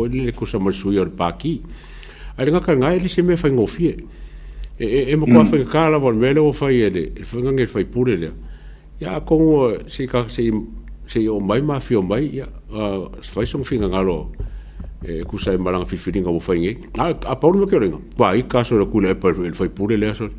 Foi lele tusa ma le sui o le Pati. Ae le gata i lena, e le se mea faigofie. E matua faigata lava o le mea lea ua fai e le faiga lenei e le sui usufono lea. Ia atonu se i oo mai ma afio mai, ia, fai sona finagalo e tusa ai ma lana filifiliga ua fai nei. A pau le mea ou te iloaina, ua ita aso i le Tuilaepa i le sui usufono lea.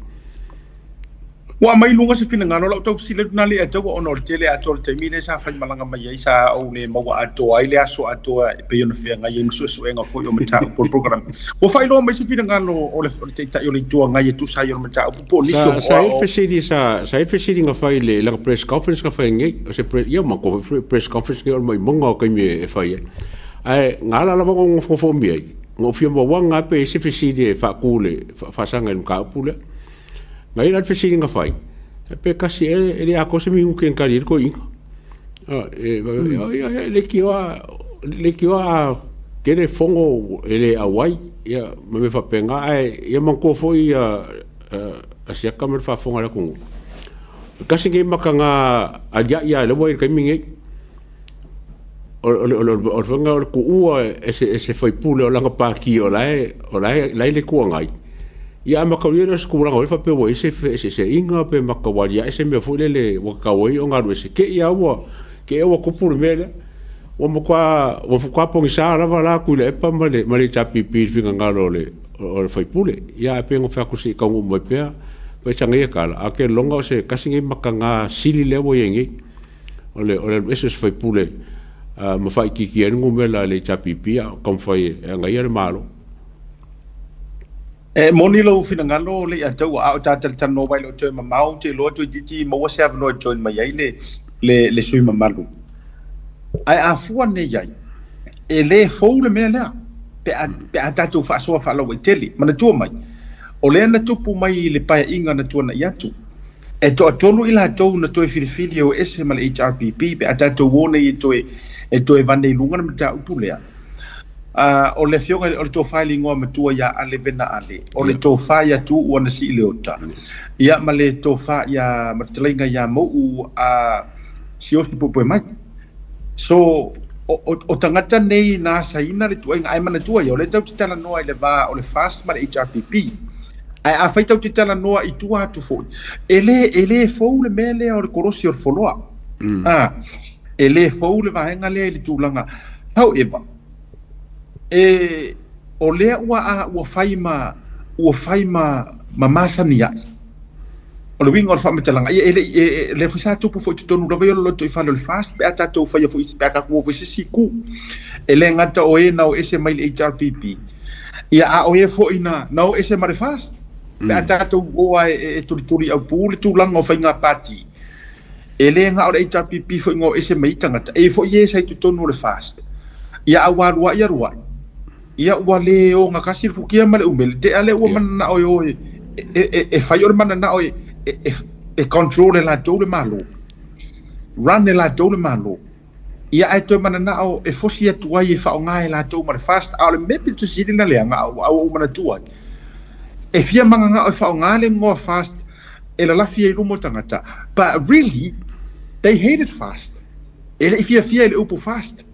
Ua aumai i luga se finagalo, o lau tau fesili atu na le ataua ona o le tele atoa o le taimi lea sa faimalaga mai ai sa ou le maua atoa ai le aso atoa e pei ona feagai ai ma suesuega foi o mataupu o le program. Ua faailoa mai se finagalo o le Taitai o le Itu Agai e tusa ai o le mataupu po o nisi o Sa i ai le fesili sa i ai le fesili na fai i le lana press conference na fai nei, o se press, ia matou foi press conference nei o le maimauga o taimi e fai ai. Ae na ala lava ona ou nofonofo mai ai, na ou fia maua lava pe i ai se fesili e faatu i le faasaga i le mataupu lea. Na i ai la le fesili na fai, pe tasi ea e le atoa se minute na tali ai le toeaina. Leitioa a tele fono e le auai ia ma mea faapena, ae ia manatua foi Asiata ma le faafofoga a le atunuu, e tasi lenei mataga aliae lava lea ua i ai i le taimi lenei. O le faiga o le tuua e se sui usufono o lana pati o la e i le Itu Agai, ia a mataulia lea o se tulaga foi lea faapea ua i ai se feeseeseaiga pe mataualiae se mea foi lele ua tatau ai ona alu ese, te i lava ua tupu le mea lea. Ua matua ua pogisa lava la Tuilaepa ma le HRPP i le finagalo o le sui usufono. Ia ae pei ona fai atu se i taunuu mai pea fai sana ia tala, ae ou te lagona o se tasi lenei mataga sili lea ua i ai nei. O le alu ese o se sui usufono ma faaitiitia ai le numera a le HRPP a o taumafai e agaia le Malo. E moni lou finagalo le Ataua, a o ta talatalanoa aua e le o toe mamao, ou te iloa toeitiiti maua se avanoa e join mai ai le sui mamalu. Ae a fua nei ai, e le fou le mea lea, pe a, pe a tatou faasoa faalauaitele. Manatua mai, o lea na tupu mai i le paeaiga na tuanai atu, e toatolu i latou na toe filifili e o ese ma le HRPP, pe a tatou o nei e toe vane i luga le mataupu lea. O le afioga o le tofa i le igoa matua ia Ale Vena Ale, o le tofa ia Tuuu Anasii Leota, ia ma le tofa ia ma le fetalaiga ia Mou a Siaosi Puepuemai. So, o tagata nei na asaina le tuaiga, ae manatua ia, o lea tatou te talanoa i le va o le FAST ma le HRPP. Ae afai tatou te talanoa i tua atu foi, e le fou le mea lea o le kolosi o le foloa. Ah, e le fou le vaega lea i le tulaga. However, e o lea ua fai ma masani ai. O le uiga o le faamatalaga, ia e le le foi sa tupu foi totonu lava ia o le lotoifale o le FAST, pe a tatou faia foi, pe a tatou o foi se isi itu. E le gata o e na o ese mai le HRPP, ia a o e foi na o ese ma le FAST. Pe a tatou o a e tulituli au pu le tulaga o faiga pati. E le ga o le HRPP foi ngo ese mai tagata, e foi e sa i totonu o le FAST. Ia a ua alu ai alu ai. Ia ua le o kasi le fukia ma le umele. Te ale ua mananao e o e fai o le mananao e control e latou le malo. Run e latou le malo. Ia ae toe mananao e fosi atu ai e faaaoga e latou ma le FAST. A o le mea pito sili na leaga au ou manatua ai. E fia magagao e faaaoga le igoa FAST e lalafi ai luma o tagata. But really, they hated FAST. E le i fiafia i le upu FAST.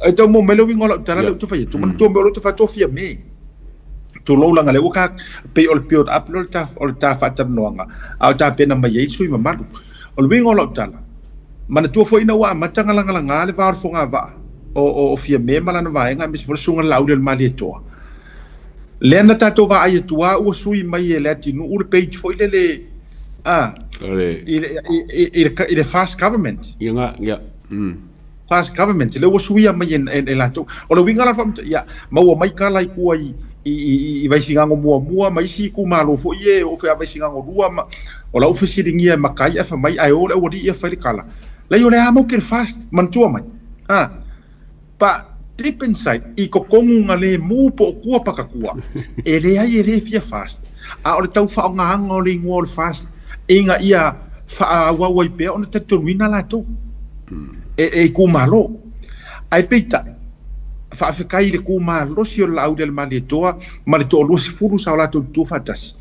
E tau mo mai le uiga o lau tala le ou te fai atu. Manatua mai o lo te faatofia me. Tulou langa le ua ka pei o le build up o le ta faatalanoaga a o tapena mai ai sui mamalu. O le uiga o lau tala, manatua foi ina ua amata galagalaga le va o le fogavaa o Fiame ma lana vaega aemaise foi le susuga i le Laauli o le Malietoa. Lea na tatou vaai atu lava ua sui mai e le atunuu le page foi lele a i le FAST government. Ia nga, ia. FAST government le ua suia mai e latou. O le uiga la ia maua mai kala i tua i Vaisigano muamua ma isi itumalo foi e o fea Vaisigano lua ma o lau fesiligia e makai ae fai mai ae o le aualii e fai le kala. Lai o le a mau ke le FAST manatua mai. Ah, but deep inside i totonu nga le mu po o kua pakatua e leai e le fia FAST. A o le tau faaaogaina o le igoa o le FAST ina ia faaauau ai pea ona talitonuina latou e itumalo. Ae peitai, faafetai i le tumalosi o le Laauli a le Malietoa ma le 20 sa o latou tutu faatasi.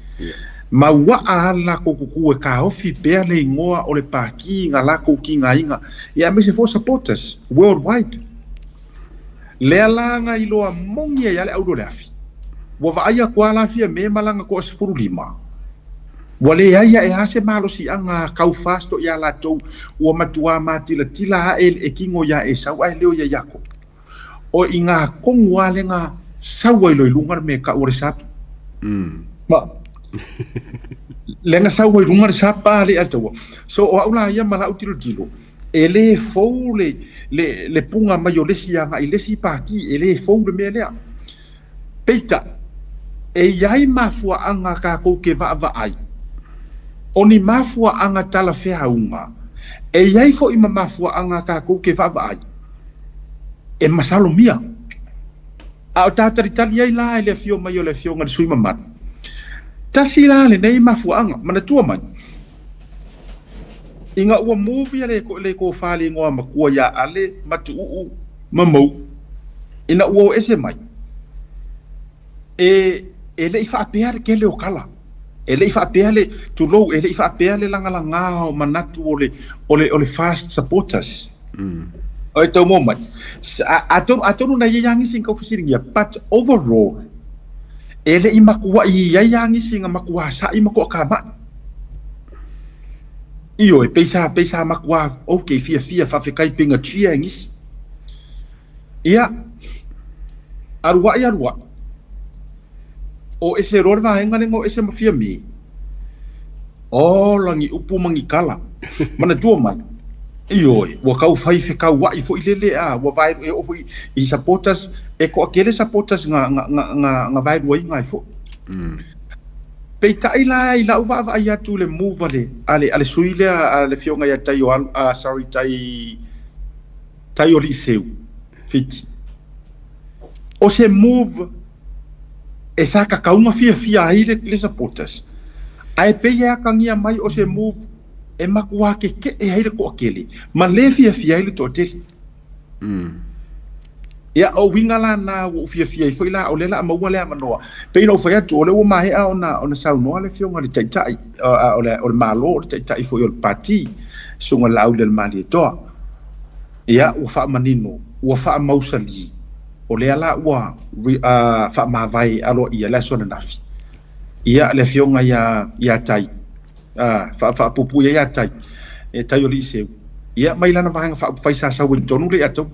Ma ua a latou tutu e taofi pea le igoa o le pati nga latou tigaina. Ia aemaise foi supporters worldwide. Lea la iloa mongi ai le auro le afi. Ua vaai atu lava la Fiame ma lana 15. Ua leai ae a se malosiaga kau FAST o ia latou ua matua matilatila ae le tino ia Esau ae leo ia Iakopo. O i ngā kongu a lenga saua i loi lunga le me ka ua le sapa. Ma lenga saua i lunga le sapa le ataua. So o au la ia ma lau tilo tilo. E le fou le punga mai o lesi anga i lesi pāti, e le fou le mea lea. Peita, e iai mafua anga kākou ke vaavaai. O ni mafua anga tala feaunga. E iai fo i ma mafua anga kākou ke vaavaai. E masalo mia. A o tātari ai la e le fio mai o le fio ngari sui mamanu. Tasi la le nei mafua anga, mana tua mai. Inga ua movie le ko fale ngoa makua ia ale matu uu mamau. Ina ua o ese mai. E le i faapea le kele o kala. E le i faapea le tulou, e le i faapea le langalanga o manatu o le FAST supporters. O e tau mo mai. Atonu na ia yangi singa ufisiringia, but overall, e le i makua i ia yangi singa makua sa i makua kama. Iyo, e peisa makua, okay, fia fawhekai pinga chia ngisi. Ia, arua i arua. O ese rora vaenga lenga o ese mawhia mi. O langi upu mangi kala. Mana tua mai. Iyo, ua kau whai whekau wai fo i lele a, ua vai e o fo i supporters, e ko akele supporters nga vai rua i ngai fo. Peitai la i lau vaava ai atu le move ale sui lea ale fionga ia tai o sorry tai o Liseu Fiti. O se move e sa kakaunga fia fia ai le supporters. Ai pe ia kangia mai o se move e makua ke e ai le ko akele. Ma le fia fia ai le totele. Ia o winga la na o fia fia i foi la o le la maua le manoa. Pe no foi atu o le o mahe a ona saunoa le fionga le taitai o le malo o le taitai foi o le pati sunga la au le mali toa. Ia ua faamanino ua faamausali o lea la ua faamavae alo ia le aso ananafi. Ia le afioga ia Tai faapupu ia Tai e Tai o Liseu. Ia mai lana vaega faafaisasau i tonu le atou.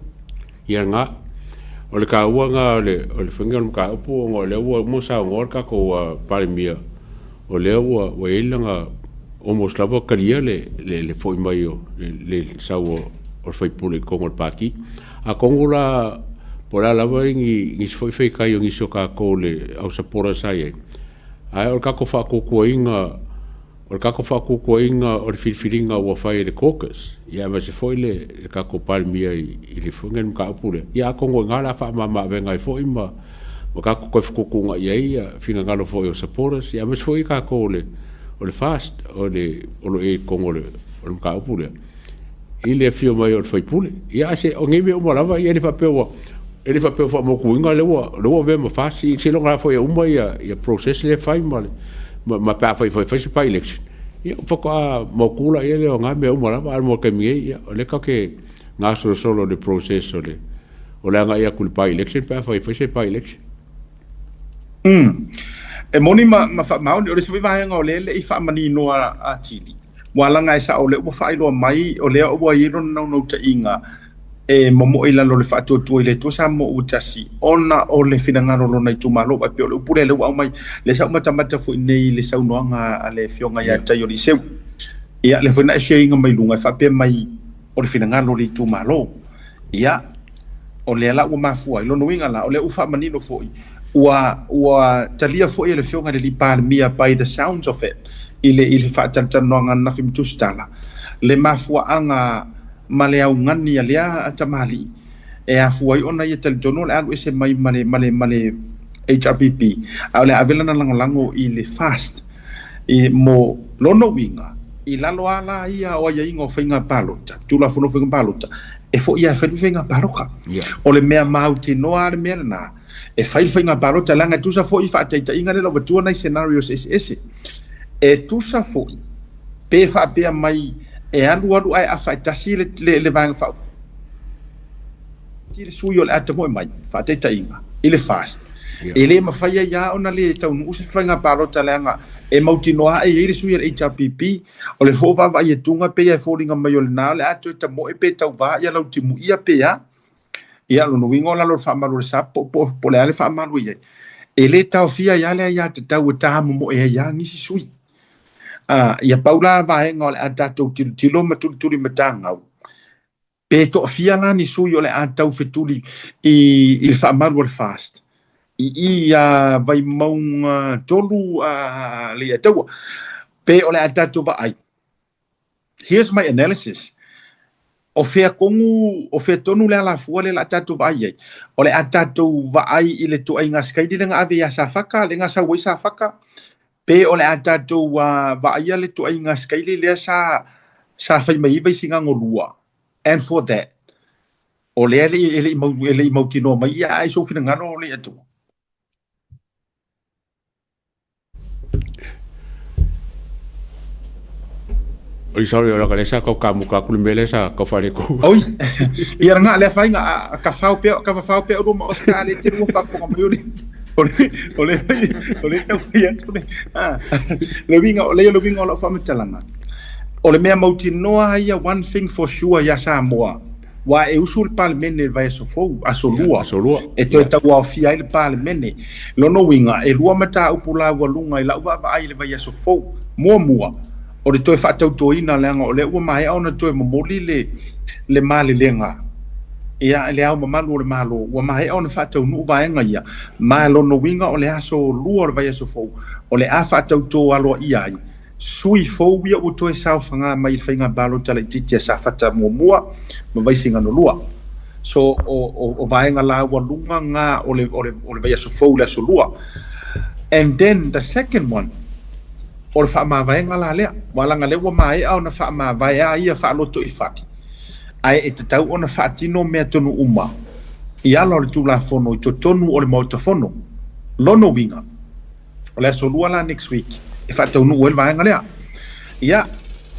Ia nga o le kauaga o le faiga o le mataupu ona o lea ua uma saunoa le tatou Palemia o lea ua i ai lana almost lava kalia le foi mai o le sau o le faipule i totonu o le pati. Atonu la po o le a lava nisi foi feitai o nisi o tatou le au supporters sa i ai. Ae o le tatou faatuatuaina o le tatou faatuatuaina o le filifiliga ua fai e le caucus. Ia aemaise foi le tatou Palemia i le faiga o le mataupu lea. Ia atonu o i ina o le a faamama-avega ai foi ma tatou toe fetuutuunai ai ia finagalo foi o supporters. Ia aemaise foi tatou o le FAST o lo o i totonu o le mataupu lea. I le afio mai o le faipule. Ia ase o nei mea uma lava ia e le faapea ua e le faapea faamotuina lea ua avea ma FAST i se loga foi e uma ia process le fai ma le ma pe a fai fai se by election. Ia faatoa mautu la ia le o ngā mea uma lava a mo taimi nei ia o lea tatou te gasolosolo le process o le agai atu i le by election pe a fai fai se by election. E moni ma faamaoni o le isi vaega o lea le i faamanino atili. Ua laga e sao le ua faailoa mai o lea ua i ai lona naunautaiga e momoe i lalo o le faatuatua i le Atua Samoa ua tasi ona o le finagalo o lona itumalo ai pei o le upu lea ua aumai le sa matamata foi nei le saunoaga a le afioga ia Tai o Liseu. Ia le foi na e share mai luga e faapea mai o le finagalo o le itumalo. Ia o lea la ua mafua i lona uiga la o lea ua faamanino foi ua talia foi e le afioga i le Palemia by the sounds of it i le faatalatalanoaga ananafi ma tusitala le mafuaaga ma le augani a lea tamalii e afua ai ona ia talitonu o le alu ese mai ma le HRPP a o le ave lana lagolago i le FAST e mo lona uiga i lalo ala ia o aiaiga o faiga palota tulafono faiga palota e fo'i ia e fai le faiga palota. O le mea mautinoa le mea lena e fai le faiga palota leaga e tusa foi faataitaiga lea ua tua nai scenarios eseese e tusa foi pe faapea mai e alu alu ae afa e tasi le vaega faaupufai. le sui o le a tamoe mai, faataitaiga, i le FAST. E le mafai ai lava ona le taunuu se faiga palota leaga e mautinoa ae i ai le sui o le HRPP, o le fua vaavaai atuga pei e foliga mai o lena o le a toe tamoe pe tauvā ia Lautimuia pe a. Ia, lona uiga o lalo o le faamalu o le SAP po o le a le faamalu e i ai. E le taofia ai lava le aiatatau e tamomoe ai lava nisi sui. Ia pau la vaega o le a tatou tilotilo ma tulituli matagau, pe toafia la ni sui o le a taufetuli i le faamalu o le FAST i ia Vaimauga 3 Leiataua, pe o le a tatou vaai. Here's my analysis. O fea tonu, o fea tonu le alafua le la tatou vaai ai. O le a tatou vaai i le tuaiga sikaili le nga ave ia Safata, le nga sau ai Safata, pe o le a tatou vaaia le tuaiga sikaili lea sa fai mai ai Vaisigano 2. And for that, o lea e le i mautinoa mai ia ai sou finagalo o le atua. Oi, sorry, ora ka lesa kau kamu ka ku le mele sa kau fale ku. Oi, ia nga le fainga ka fau pe ka fau pe o ma o ka le te ua faafofoga mai o le tau fai atu le. Le winga o le le winga o lau faamatalaga. O le mea mautinoa ia, one thing for sure ia Samoa. Wa e usu le palemene le vaiaso fou, aso lua. Aso lua. E toe tauaofia ai le palemene. Lona uiga, e lua mataupu laualuga i lau vaavaai i le vaiaso fou. Muamua, o le toe faatautoina leaga o lea ua maea ona toe momoli le malelega. Ia, le ao mamalu o le Malo, ua maea ona faataunuu vaega ia. Ma lona uiga o le aso lua o le vaiaso fou, o le a faatautō aloaia ai sui fou ia ua toe saofaga mai i le faiga palota laitiiti a Safata 1 ma Vaisigano 2. So o vaega laualuga ga o le vaiaso fou le aso lua. And then the second one, o le faamavaega la lea. Ua laga lea ua maea ona faamavae ia faaloto i fale. Ae e tatau ona faatino mea tonu uma i ala o le Tulafono i totonu o le Maota Fono. Lona uiga, o le aso lua la next week, e faataunuu ai le vaega lea. Ia,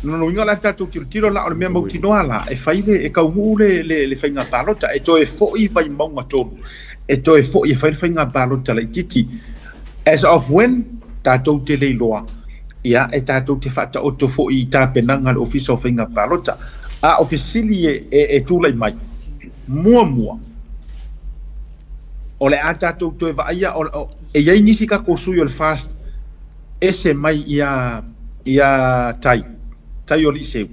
lona uiga la tatou tilotilo la o le mea mautinoa la, e fai le, e kaunuu le faiga palota, e toe foi Vaimauga 3, e toe foi e fai le faiga palota laitiiti. As of when, tatou te le iloa. Ia, e tatou te faataoto foi i tapenaga a le Ofisa o Faiga Palota. A o fesili e tulai mai. Muamua, o le a tatou toe vaaia, e i ai nisi tatou sui o le FAST ese mai ia tai o Liseu.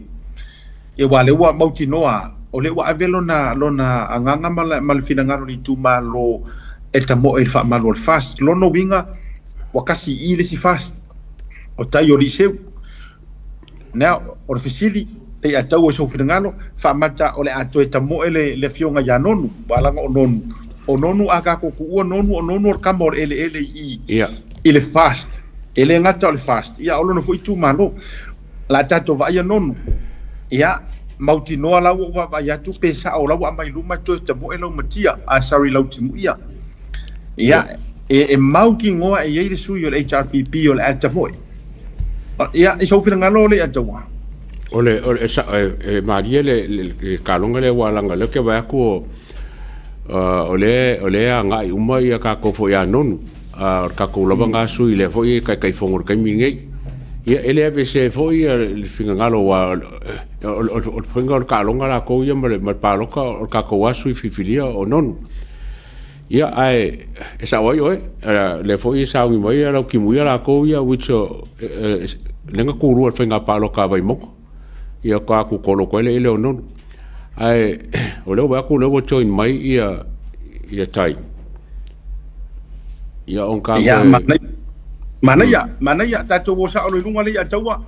E ua le ua mautinoa, o le ua ave lona agaga ma le finagalo i le itumalo e tamoe i le faamalu o le FAST. Lona uiga, ua kasi i le isi FAST, o tai o Liseu. Now, o le fesili, e a tau e sou finagalo, faamata o le a toe tamoe le afioga ia Nonu, ua laga o Nonu. O Nonu a kako kuua Nonu, o Nonu o le kama o le eleele i, i le FAST. E le gata o le FAST. Ia, o lona foi itumalo. La tatou vaaia Nonu. Ia, mautinoa la ua vaavaai atu pe sao la ua aumai luma toe tamoe Laumatia. Ah, sorry, Lautimuia. Ia, e mautinoa e i ai le sui o le HRPP o le a tamoe. Ia, i sou finagalo o le ataua. O le sa, e malie le kalonga le ua langa le ke vai aku o o le agai uma ia kākou foi ia Nonu. O le kākou lava ngā sui le foi kai kai fongo le kaimi nei. Ia ele ave se foi ia le finagalo ua o le faiga o le kalonga la kou ia ma le paloka o le kākou asu i fifilia o Nonu. Ia ae e sao ai oe le foi sauni mai ia Lautimuia la kou ia which o lenga kulua le faiga paloka a Vaimauga. Ia ka ku kolo ko ele o Nonu. Ae o lea ua aku lea ua join mai ia tai. Ia on ka Ia, manaia, manaia, manaia, tatou o sao le lunga le ia taua.